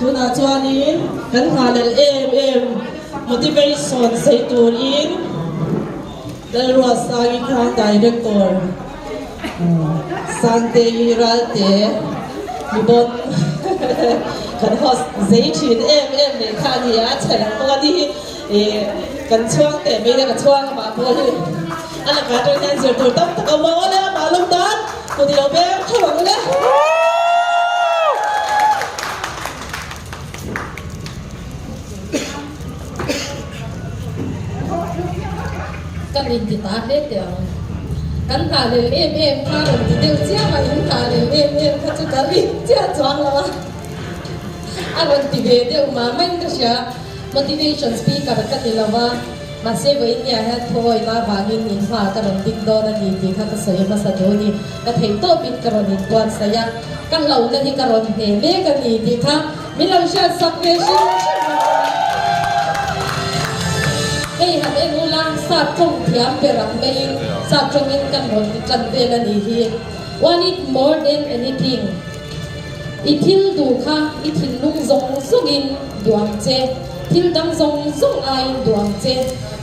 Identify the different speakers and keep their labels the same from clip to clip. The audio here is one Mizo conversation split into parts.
Speaker 1: Tunah chuanin kan nghalel em em motivation sawi turin Lalruatsangi khan Director Sangtei Ralte mi bawn kan host zei thin em em mai kha a ni a, chhe lang bawk a ni hi ih kan chhuang teh mai le ka chhuang amah pawh hi a lakah atang hian zir tur tam tak a awm a, awle amah lawm dan kut i lo beng theuh ang le.
Speaker 2: Ka min ti ta hle teh ang. Kan nghah lel em em kha rawn ti deuh chiang a, in nghah lel em em kha chu ka ring chiah chuang lo a. A rawn ti ve deuh mah maiin ka hria. Motivation speaker ka ti lo va, mahse vawiin ah hian thuawihna avangin in hma ka rawn ding dawn a ni tih kha ka sawi hmasa duh a ni. Ka theih tawpin ka rawn inbuatsaih a, ka hlauhna hi ka rawn hneh mek a ni tih kha Min lo hriat sak ve hrim hrim a. Hei han en ula, sap tawng thiam ber ang maiin sap tawngin kan rawn ti tan vel a nih hi. Want it more than anything. I thil duh kha i thinlung zawng zawngin duh ang che. Thil dang zawng zawng aiin duh ang che.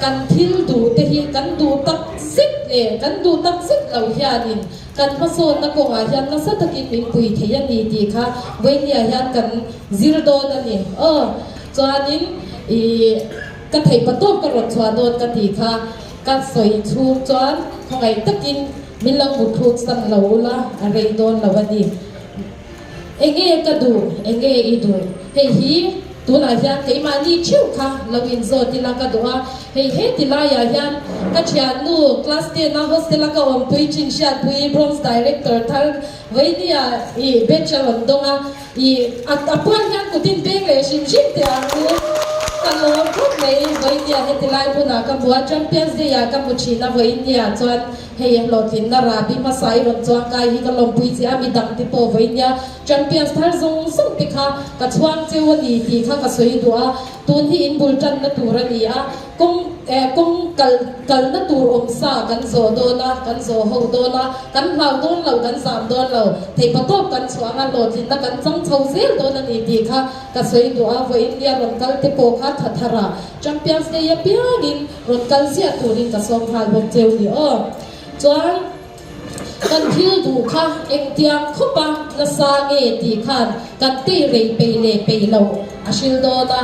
Speaker 2: Kan thil duh te hi kan duh tak zet leh kan duh tak zet lo hianin Kan hmasawnna kawngah hian nasa takin min pui thei a ni tih kha Vawinia hian kan zir dawn a ni. Aw, chuanin ih ka theih pa tawp ka rawn chhuah dawn ka tih kha ka sawi chhung chuan khawngaih takin min lo mutthluk san lo ula a rei dawn lo a ni. Enge ka duh, enge i duh? Hei hi tunah hian keimahni theuh kha lo inzawt ila ka duh a, hei heti laiah hian ka thiannu class ten a hostel a ka awmpui thin Hriatpuii Bronze Director thar Vainia i batch a rawn dawng a, i a puan hian kutin peng leh hrim hrim teh ang u. Ka lawm khawp mai Vainia heti lai hmunah ka hmu a, Champions Day ah ka hmu thin a Vainia chuan Hei a hlawhtlinna Rabi hmasa i rawn chuang kai hi ka lawmpui che a, midang te pawh vawi nia Champions thar zawng zawng te kha ka chhuang cheu a ni tih kha ka sawi duh a, tun hi in bul tanna tur a ni a, kawng eh kawng kal kalna tur awm sa kan zawh dawn a, kan zawh ho dawn a, kan hlau dawn lo, kan zam dawn lo, theihpatawp kan chhuang a, hlawhtlinna kan chang chho zel dawn a ni tih kha ka sawi duh a, vawiin nia rawn kal te pawh kha tha thar a, Champions Day apiangin Rawn kal ziah turin ka sawm nghal bawk cheu ni aw. Chuan kan thil duh kha engtiang khawpa nasa nge tih khan kan tei rei peih leh peih loh a hril dawn a.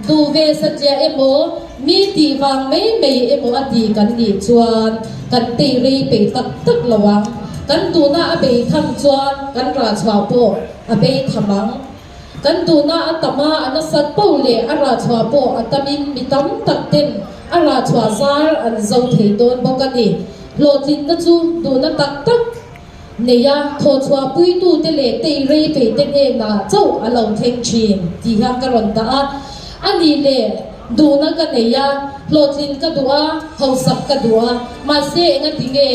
Speaker 2: Duh ve satliah emaw, mi tih vang mai mai emaw a ti kan nih chuan kan tei rei peih tak tak lo ang. Kan duhna a bei tham chuan kan rah chhuah pawh a bei tham ang. Kan duhna a tam a, a nasat poh leh a rah chhuah pawh a tamin mi tam tak ten a rah chhuah zar an zo thei dawn bawk a ni. Hlawhtlinna chu duhna tak tak nei a, thawhchhuah puitute leh tei rei peite hnenah chauh a lo thleng thin tih hian ka rawn dah a. A nih leh duhna ka nei a, hlawhtlin ka duh a, hausak ka duh a, mahse engati nge?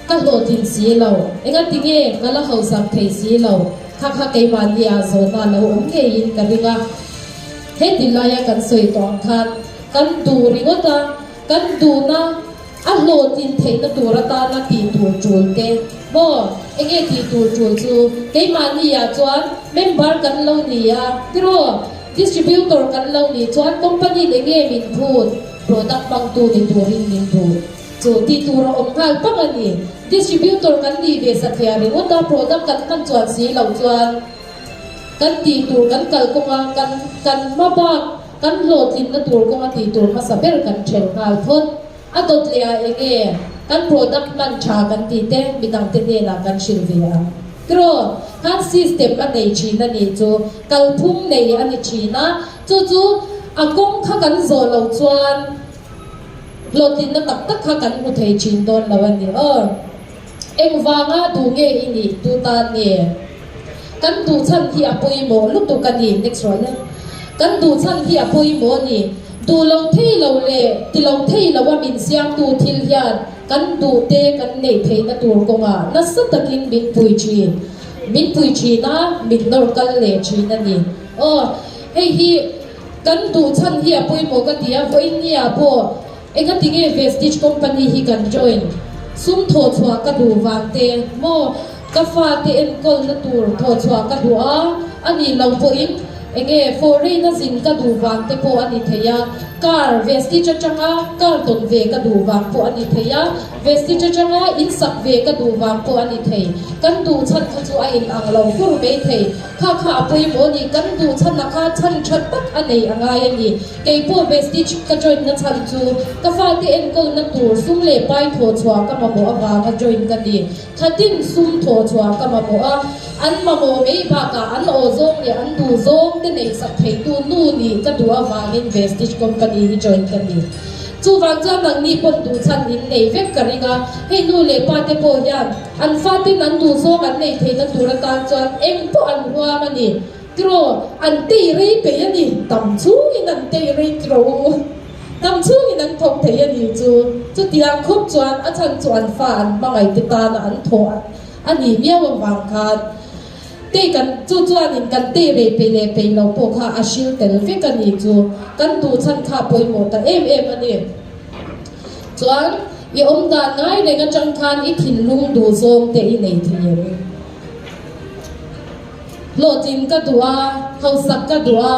Speaker 2: Ka hlawhtlin si lo. Engati nge ka la hausak thei si lo? Kha kha keimahni ah zawhna lo awm ngeiin ka ring a. Heti laia kan sawi tawh ang khan kan duh ringawt a, kan duhna a hlawhtlin theihna tur atana tih tur tul te maw? Enge tih tur tul chu? Keimahni ah chuan member kan lo ni a, tiraw? Distributor kan lo nih chuan company in enge min phut? Product hmangtu ni turin min duh. Chu tih tur a awm nghal pang a ni. Distributor kan nih ve satliah ringawt a, product kan hman chuan si lo chuan kan tih tur kan kal kawnga kan kan hma bak kan hlawhtlinna tur kawnga tih tur hmasa ber kan ṭhelh nghal phawt. A dawt leh ah enge kan product hman ṭha kan tih te midangte hnenah kan hrilh ve ang. Tiraw, khan system a nei ṭhin a nih chu kalphung nei a ni ṭhin a, chu chu a kawng kha kan zawh loh chuan Hlawhtlinna tak tak kha kan hmu thei thin dawn lo a ni aw. Engvanga duh nge i nih tu tan nge? Kan duh chhan hi a pawimawh lutuk a ni. Next rawh le. Kan duh chhan hi a pawimawh a ni. Duh lo thei lo leh ti lo thei lo a min siamtu thil hian kan duh te kan neih theihna tur kawngah nasa takin min pui thin. Min pui thin a, min nawr kal leh thin a ni. Aw, hei hi. Kan duh chhan hi a pawimawh ka ti a, vawiin ni ah pawh enga ti nge Vestige company hi kan join? Sum thawh chhuah ka duh vang te maw? Ka fa te enkawl na tur thawh chhuah ka duh a, a nih loh pawhin Enge foreign a zin ka duh vang te pawh a ni thei a, car Vestige atanga car tawn ve ka duh vang pawh a ni thei a, Vestige atanga in sak ve ka duh vang pawh a ni thei. Kan duh chhan kha chu a in ang lo fur mai thei. Kha kha a pawimawh a ni, kan duh chhan a kha chhan tha tak a nei a ngai a ni. Kei pawh Vestige ka join na chhan chu ka fate enkawlna tur sum leh pai thawh chhuah ka mamawh avanga join ka ni. Thlatin sum thawh chhuah ka mamawh a, an mamawh mai bakah an aw zawng leh an duh zawng te neih sak theitu nu nih ka duh avangin Vestige Company hi join ka ni. Chuvang chuan nangni pawm duh chhan in nei vek ka ring a, hei nu leh pa te pawh hian an fatin an duh zawng an neih theihna tur atan chuan eng pawh an huam a ni. Tiraw, an tei rei peih a ni, tam chhungin an tei rei tiraw u. Tam chhungin an thawk thei a ni chu. Chutiang khup chuan a chhan chu an fa an hmangaihte tana an thawh a nih miau avang khan tei kan chu chuanin kan tei rei peih leh peih lo pawh kha a hril tel vek a ni chu. Kan duh chhan kha pawimawh ta em em a ni. Chuan i awm dan ngai reng atang khan i thinlung duh zawng te i nei thei em? Hlawhtlin ka duh a, hausak ka duh a,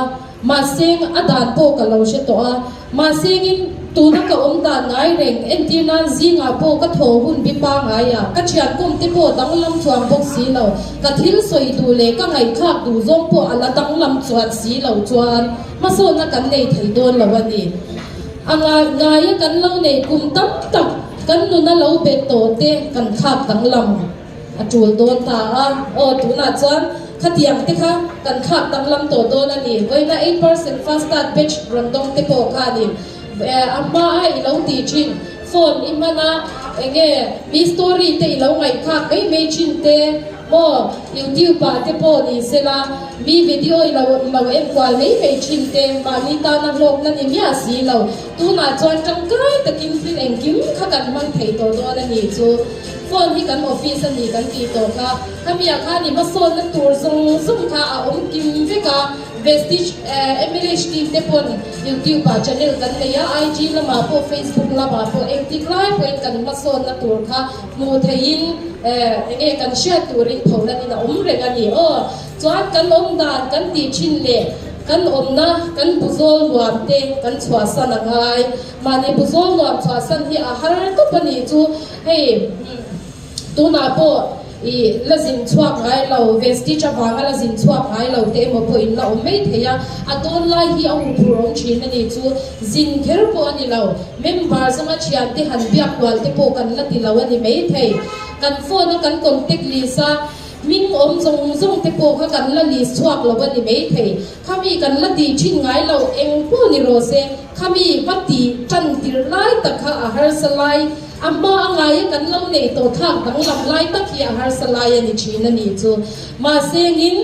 Speaker 2: mahseng a dan pawh ka lo hre tawh a, mahsengin tuna ka awm dan ngai reng, entir nan zingah pawh ka thaw hun bi pangai a, ka thiankawm te pawh danglam chuang bawk si lo, ka thil sawi duh leh ka ngaihthlak duh zawng pawh a la danglam chuan si lo chuan hmasawnna kan nei thei dawn lo a ni. A ngai ngaia kan lo neih kum tam tak kan nuna lo bet tawh te kan thlak danglam. A tul dawn ta a, aw tunah chuan khatiang te kha kan thlak danglam tawh dawn a ni. Vawiina 8% fast start batch rawn dawng te pawh khanin a hma a i lo tih thin, phone i hman a, enge mi story te i lo ngaihthlak mai mai thin te maw, youtube ah te pawh ni sela mi video i lo i lo enkual mai mai thin te mahni tana hlawkna ni miah si lo. Tunah chuan tangkai takin thil engkim kha kan hmang thei tawh dawn a ni chu. Phone hi kan office a ni kan tih tawh kha. Khamiah khan i hmasawnna tur zawng zawng kha a awm kim vek a. Vestige MLH team te pawn YouTube ah channel kan nei a, IG lamah pawh Facebook lamah pawh engtik lai pawhin kan hmasawnna tur kha hmuh theihin enge kan hriat turin pholan in a awm reng a ni aw. Chuan kan awm dan kan tih thin leh kan awmna kan buzawl nuam te kan chhuahsan a ngai. Mahni buzawl nuam chhuahsan hi a har tawp a nih chu. Hei tunah pawh i la zin chhuak ngai lo, Vestige avanga la zin chhuak ngai lo te emaw pawh in la awm mai thei a, a dawn lai hi a huphurh awm thin a ni chu zin kher pawh a ni lo, member zawnga thiante han biak kual te pawh kan la ti lo a ni mai thei. Kan phone a kan contact list a hming awm zawng zawng te pawh kha kan la list chhuak lo a ni mai thei. Khami kan la tih thin ngai lo eng pawh ni rawh se, khami va tih tan tirh lai tak kha a harsa lai. A hma a ngai a kan lo neih tawh thlak danglam lai tak hi a harsa lai a ni thin a nih chu. Mahse ngin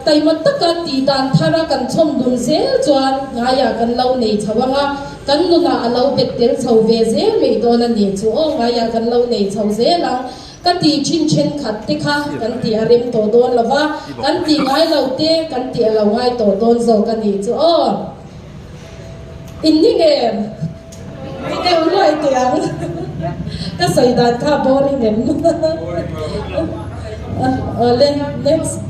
Speaker 2: taima taka tih dan thara kan chhawm dun zel chuan ngaiah kan lo nei chho ang a, kan nunah a lo bet tel chho ve zel mai dawn a nih chu. Aw ngaiah kan lo nei chho zel ang ka tih thin thenkhat te kha kan tih a rem tawh dawn lo va, kan tih ngai lo te kan tih a lo ngai tawh dawn zawk a nih chu. Aw inni ngem? Ni deuh luai teh ang. Ka sawi dan kha boring em? Awle, next.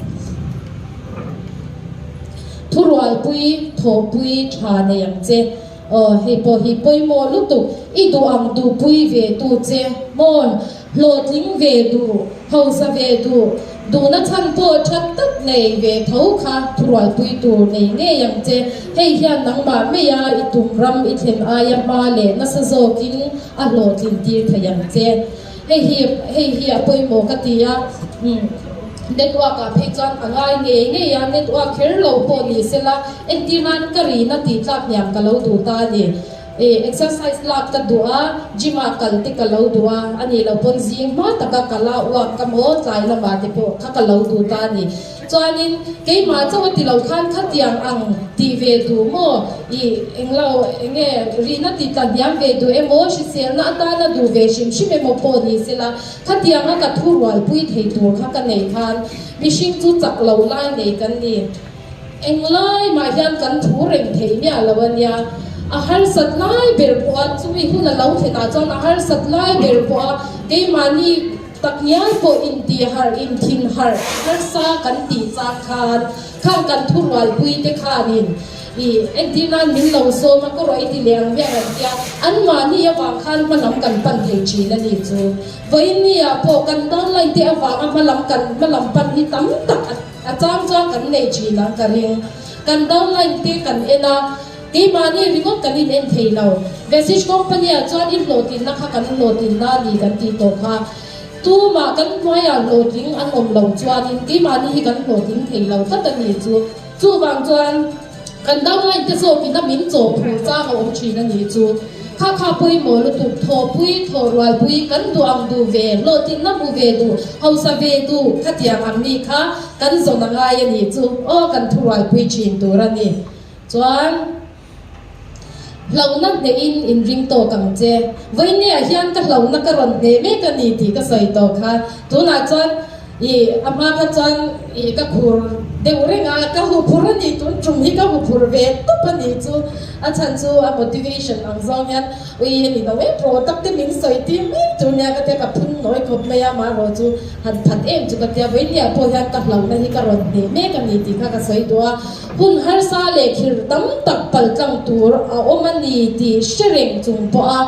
Speaker 2: Thurualpui, thawhpui tha nei ang che. Aw, hei pawh hi pawimawh lutuk. I duh ang duhpui ve tu che maw? Hlawhtling ve duh, hausa ve duh, duhna chhan pawh tha tak nei ve tho kha thurualpui tur nei ngei ang che. Hei hian nangmah maia i tum ram i thlen aia hma leh nasa zawkin a hlawhtlin tir thei ang che. Hei hi hei hi a pawimawh ka ti a, umm network ah phei chuan a ngai ngei ngei a, network kher lo pawh ni sela entir nan ka rina tih tlak hniam ka lo duh ta a ni. Ih exercise lak ka duh a, gym ah kal te ka lo duh a, a nih loh pawn zing hma taka kal a uak ka maw tlai lamah te pawh kha ka lo duh ta a ni. Chuanin keimah chauh a ti lo khan khatiang ang tih ve duh maw? Ih englo enge rihna ti tla hniam ve duh emaw hriselna atana duh ve hrim hrim emaw pawh ni sela khatianga ka thu rualpui thei tur kha ka nei khan mihring chu chak lo lai nei kan ni. Englai mah hian kan thu reng thei miah lo a nia. A harsat lai ber pawh a, chumi hun a lo thlen ah chuan a harsat lai ber pawh a, keimahni Takngial pawh intih harh, inthin harh harsa kan tih chak khan khang kan thurualpui te khanin i entir nan min lo sawm a, ka rawh i ti leh ang hian an tia, anmahni avang khan hmalam kan pan thei thin a ni chu. Vawiinni ah pawh kan downline te avanga hmalam kan hmalam pan hi tam tak a chang chuan kan nei thin ang ka ring. Kan downline te kan en a, keimahni ringawt kan in en thei lo. Vestige company ah chuan i hlawhtlinna kha kan hlawhtlinna a ni kan tih tawh kha. Tumah kan hnuaiah hlawhtling an awm lo chuanin keimahni hi kan hlawhtling thei lo tlat a ni chu. Chuvang chuan kan downline te zawkin a min chaw phur chang a awm thin a nih chu. Kha kha pawimawh lutuk, thawhpui, thawhrualpui, kan duh ang duh ve, hlawhtlinna hmu ve duh, hausa ve duh khatiang ang mi kha kan zawn a ngai a nih chu. Aw kan thurualpui thin tur a ni. Chuan hlauhna hnehin inring tawk ang che. Vawinia hian ka hlauhna ka rawn hneh mek a ni tih ka sawi tawh kha. Tunah chuan I a hma kha chuan i ka khur deuh reng a, ka hu phur a ni, tun tum hi ka hu phur ve tawp a ni chu, a chhan chu a motivation ang zawng hian ui a ni lo em pawh tak te min sawi tir mai tur nia ka tia ka phun nawi khawp mai a, amaherawh chu han that em chu ka tia, vawinia pawh hian ka hlauhna hi ka rawn hneh mek a ni tih kha ka sawi duh a, hun harsa leh khir tam tak pal tlang tur a awm a ni tih hre reng chung pawh a.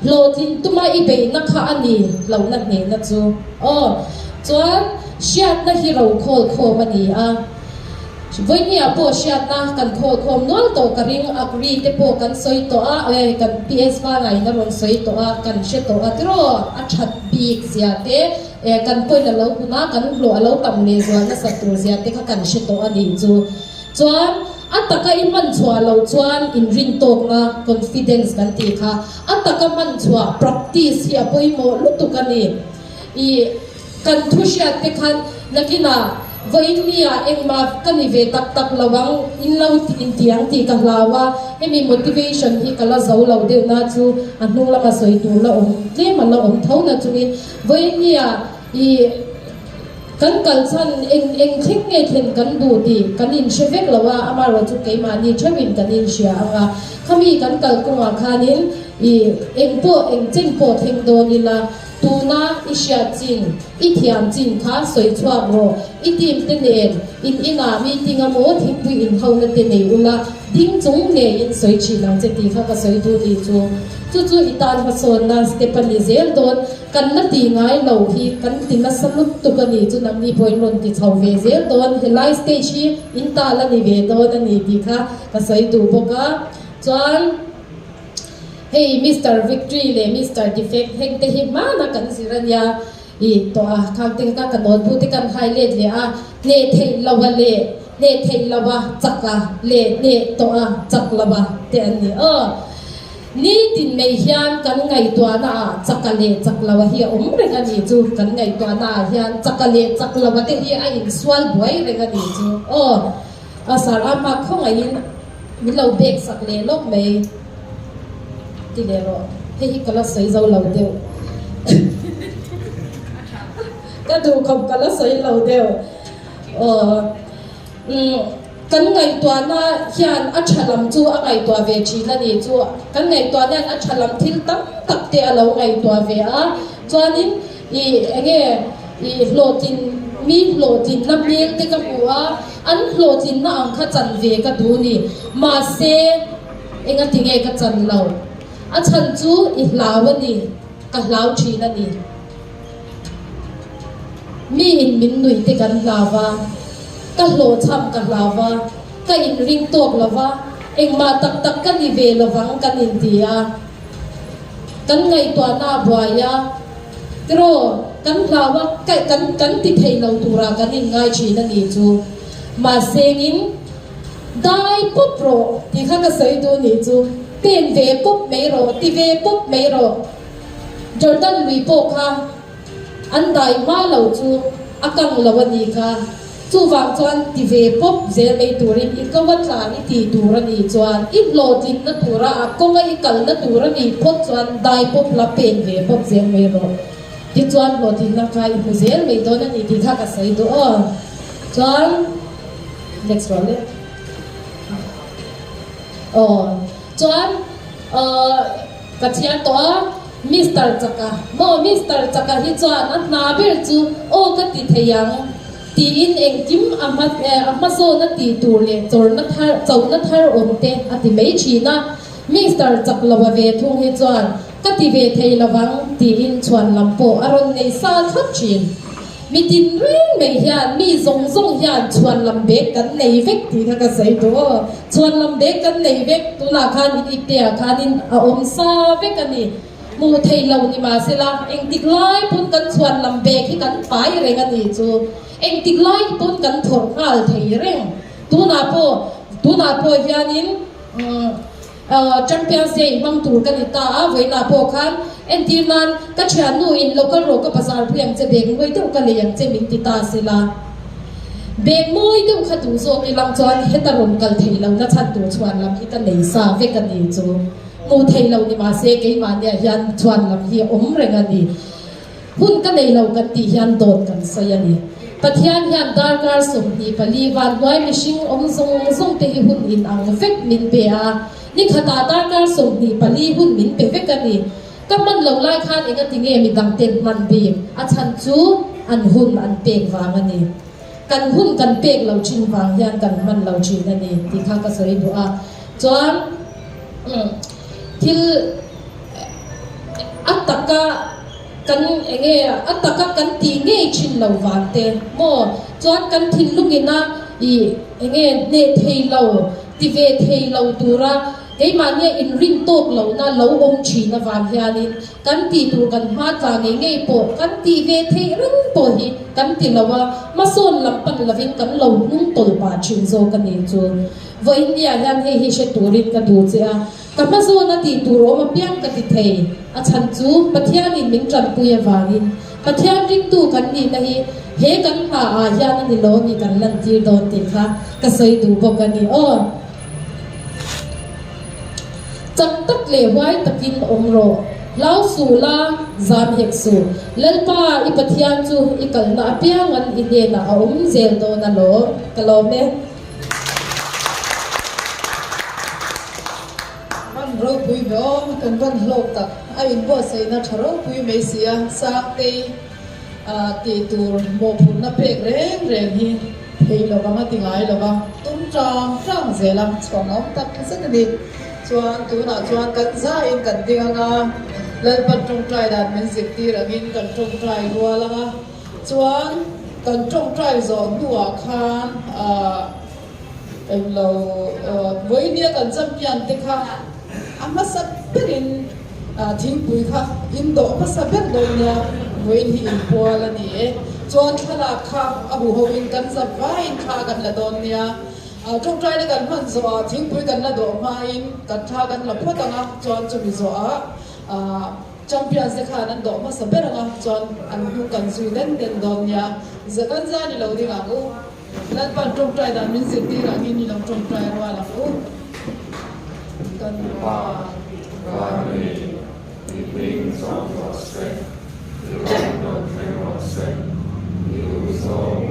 Speaker 2: Hlawhtlin tuma i beihna kha a ni hlauhna hnehna chu. Aw, chuan hriatna hi ro khawl khawm a ni a. Vawinia pawh hriatna kan khawl khawm nual tawh ka ring, Agri te pawh kan sawi tawh a, eh kan PS Vangain a rawn sawi tawh a, kan hre tawh a tiraw, a that bik zia te, eh kan point a lo hun a, kan hlawh a lo tam leh zual nasat tur zia te kha kan hre tawh a nih chu. Chuan a taka i hman chhuah loh chuan inrintawkna, confidence, kan tih kha a taka hman chhuah, practice, hi a pawimawh lutuk a ni. I kan thu hriat te khan nakinah vawiinniah engmah ka ni ve tak tak lo ang, in lo inti ang tih ka hlau a, hemi motivation hi ka la zo lo deuh na chu a hnung lama sawi tur la awm tlem a la awm tho na chungin vawiinniah i Kan kal chhan eng eng thleng nge thlen kan duh tih kan inhre vek lo a, amaherawh chu keimahni theuhin kan inhria ang a, khami kan kal kawngah khanin i eng pawh eng chen pawh thleng dawn ila, tuna i hriat chin, i thiam chin kha sawi chhuak rawh, i team te nen in inah meeting a maw thingpui inhona te nei ula, ding chung ngeiin sawi thin ang che tih kha ka sawi duh tih chu chu chu i tan hmasawnna step a ni zel dawn. Kan la ti ngai lo hi kan ti nasa lutuk a ni chu nangni pawhin rawn ti chho ve zel dawn helai stage hi in ta la ni ve dawn a ni tih kha ka sawi duh bawk a chuan hei Mister Victory leh Mister Defect heng te hi hmana kan zir a nia i tawh a khang te kha ka notebook te kan hai let leh a hneh theih lo a leh hneh theih lo a chak a leh hneh tawh a chak lo a te an ni aw. Nitin mai hian kan ngaihtuahna ah chaka leh chak lo a hi a awm reng a ni chu, kan ngaihtuahna ah hian chaka leh chak lo a te hi a insual buai reng a ni chu. Aw, a sar a hma khawngaihin min lo bek sak leh lawk mai ti leh rawh, hei hi ka la sawi zo lo deuh. Ka duh khawp ka la sawi lo deuh. Aw, umm. Kan ngaihtuahna hian a tha lam chu a ngaihtuah ve thin a ni chu. Kan ngaihtuahna hian a tha lam thil tam tak te a lo ngaihtuah ve a. Chuanin i enge i hlawhtlin mi hlawhtlinna hmel te ka hmu a, an hlawhtlinna ang kha chan ve ka duh ni. Mahse engati nge ka chan lo? A chhan chu i hlau a ni, ka hlau thin a ni. Mi in min nuih te kan hlau a, ka hlawhchham ka hlau a, ka inring tawk lo va, engmah tak tak ka ni ve lo vang kan inti a, kan ngaihtuahna a buai a, tiraw kan hlau a, kan kan ti thei lo turah kan inngai thin a ni chu. Mahsengin dai pawp rawh tih kha ka sawi duh nih chu, pen ve pawp mai rawh, ti ve pawp mai rawh. Jordan lui pawh kha an dai hma lo chu a kang lo a ni kha. Chuvang chuan ti ve pawp zel mai turin i ko a tla i ti tur a nih chuan i hlawhtlinna tura a kawnga i kalna tur a nih phawt chuan dai pawp la pen ve pawp zel mai rawh. Tichuan hlawhtlinna kha i hmu zel mai dawn a ni tih kha ka sawi duh aw. Chuan next rawh le. Aw chuan aw. Ka thiam tawh a, Mister Chaka maw Mister Chaka hi chuan a hna ber chu aw ka ti thei ang tiin engkim a hma a hmazawn a tih tur leh chawrna thar chohna thar awm te a ti mai thin a. Mister Chak lova ve thung hi chuan ka ti ve thei lovang tiin chhuan lam pawh a rawn nei sa thlap thin. Mi tin reng mai hian mi zawng zawng hian chhuan lam bek kan nei vek tih kha ka sawi duh aw. Chhuan lam bek kan nei vek, tunah khan in ipte-ah khanin a awm sa vek a ni. Hmuh theih lo ni mahsela engtik lai pawn kan chhuan lam bek hi kan pai reng a ni chu. Engtik lai pawn kan thawrh nghal thei reng. Tunah pawh tunah pawh hianin umm. Champions Day hmang tur ka ni ta a, vawiinah pawh khan entir nan ka thiannu in lo kal rawh ka bazar pui ang che bag mawi deuh ka lei ang che min ti ta se la. Bag mawi deuh kha duh zawk ilang chuan heta rawn kal theih lo na chhan tur chhuan lam hi ka nei sa vek a ni chu. Hmuh theih lo ni mahse keimahniah hian chhuan lam hi a awm reng a ni. Hun ka nei lo kan tih hian dawt kan sawi a ni. Pathian hian darkar 24 vanhnuai mihring awm zawng zawng te hi hun in ang vek min pe a, ni khatah darkar 24 hun min pe vek a ni. Ka hman lo lai khan engati nge midang ten hman bik? A chhan chu an hun an pek vang a ni. Kan hun kan pek lo thin vang hian kan hman lo thin a ni tih kha ka sawi duh a. Chuan thil. A taka kan enge a taka kan tih ngei thin lo vang te maw chuan kan thinlung ina i enge hneh thei lo ti ve thei lo tura keimahnia inrin tawk lohna lo awm thin avang hianin kan tih tur kan hma tla ngei ngei pawh kan tih ve theih reng pawh hi kan ti lo a, hmasawn lam pan lovin kan lo hnung tawlh pah thin zawk a ni chu. Vawiinniah hian hei hi hre turin ka duh che a. Ka hmazawn a tih tur awm apiang ka ti thei. A chhan chu Pathianin min tanpui avangin Pathian ringtu kan nihna hi he kan hma ah hian a ni lo ni kan lantir dawn tih kha ka sawi duh bawk a ni aw. Chak tak leh huai takin awm rawh. Hlau suh la, zam hek suh. Lalpa i Pathian chu i kalna apiang an i hnenah a awm zel dawn alawm. Ka lawm e.
Speaker 1: Van ropui ve aw, kan van hlawk tak. A inbuatsaihna tha ropui mai si a, Sangtei tih tur mawhphurhna pek reng reng hi thei lo vang a ti ngai lo va, tum tang tang zel a, chhuang awm tak zet a ni. Chuan tunah chuan kan zaiin kan ding ang a, Lalpan tawngtai dan min zirtir angin kan tawngtai rual ang a. Chuan kan tawngtai zawh hnuah khan ahh englo vawinia kan champion te kha a hmasa berin thingpui kha in dawh hmasa ber dawn nia vawiin hi inpual a ni e. Chuan thlalak kha a huho in kan zap vaiin thla kan la dawn nia. Tawngtaina kan hman zawhah thingpui kan la dawh hmain kan thla kan la phawt ang a, chuan chumi zawhah ahh Champions te khan an dawh hmasa ber ang a, chuan an hnung kan zui den den dawn nia. Zakan zan i lo ding ang u. Lalpan tawngtai dan min zirtir angin i lo tawngtai rual ang u. Kan
Speaker 3: Pa, Vanlei, i hming zawng rawh se, i rawn dawn thleng rawh se, i duh zawng.